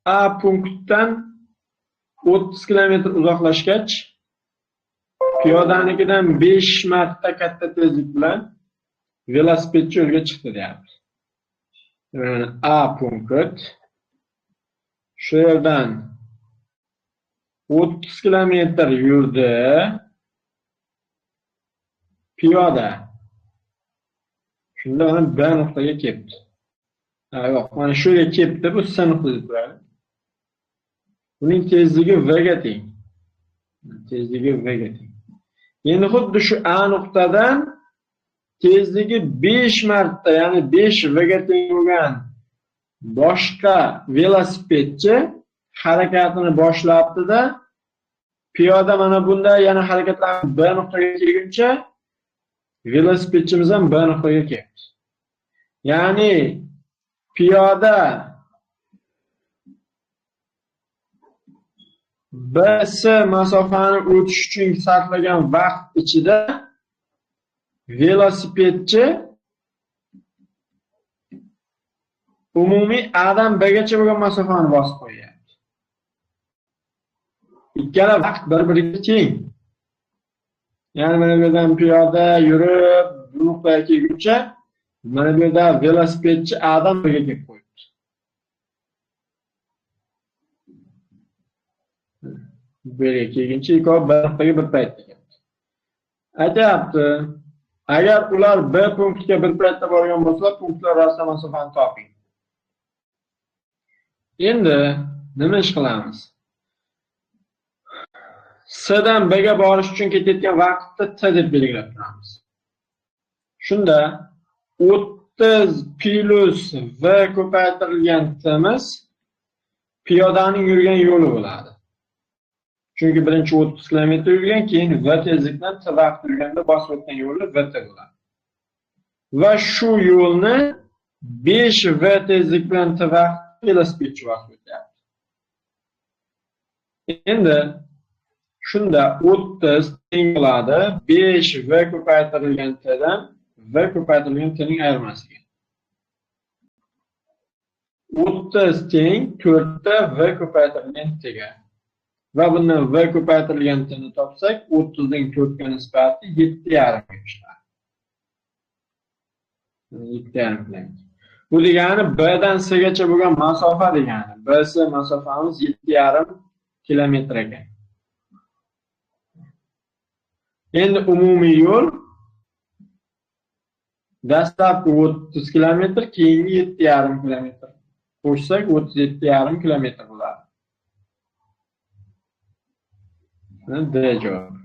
A punktdan 30 kilometr uzoqlashgach, piyodanikidan 5 marta katta tezlik bilan velosipedchi yo'lga chiqdi deyapti. Yani A punkt shu yerdan 30 kilometr yurdi piyoda. Shunda mana B nuqtaga kelibdi. Yo'q, mana shu yerga kelibdi, bu S nuqta deb turadi. Uning tezligi V ga teng. Tezligi V ga teng. Endi xuddi shu A nuqtadan tezligi 5 marta, ya'ni 5 V ga teng bo'lgan boshqa velosipedchi harakatini boshlabdi-da, piyoda mana bunda yana harakatlanib B nuqtaga kelguncha velosipedchimiz ham B nuqtaga keldi. Ya'ni piyoda BC masofani o'tish uchun sarflagan vaqt ichida velosipedchi umumiy A'dan Bgacha bo'lgan masofani bosib qo'yapti. Ikkala vaqt bir-biriga teng. Ya'ni mana bu yerdan piyoda yurib bu nuqtaga kelguncha mana bu yerda velosipedchi A'dan Bga kelib qo'yibdi. Bu yerga kelguncha ikkovi bir nuqtaga bir paytda keldi. Aytyapti, agar ular B punktiga bir paytda borgan bo'lsa, punktlar orasida masofani toping. Endi nima ish qilamiz? S dan B ga borish uchun ketayotgan vaqtni T deb belgilab turamiz. Shunda 30 plus V ko'paytirilgan T'miz piyodaning yurgan yo'li bo'ladi. Chunki birinchi 30 kilometr yurgan, keyin V tezlikdan T vaqt yurganda bosib o'tgan yo'li VT bo'ladi. Va shu yo'lni 5 V tezlik bilan T vaqt velosipedchi bosib o'tyapti. Endi shunda 30 teng bo'ladi 5 V ko'paytirilgan T dan V ko'paytirilgan T ning ayirmasiga. 30 teng 4 ta V ko'paytirilgan T ga. Va bundan V ko'paytirilgan T ni topsak, 30 ning 4 ga nisbati 7,5 ga chiqadi. 7,5 bilan. Bu degani B dan S gacha bo'lgan masofa degani. BC masofamiz 7,5 kilometr ekan. Endi umumiy yo'l dastlabki 30 kilometr, keyingi 7,5 kilometr. Qo'shsak 37,5 kilometr bo'ladi. D javob.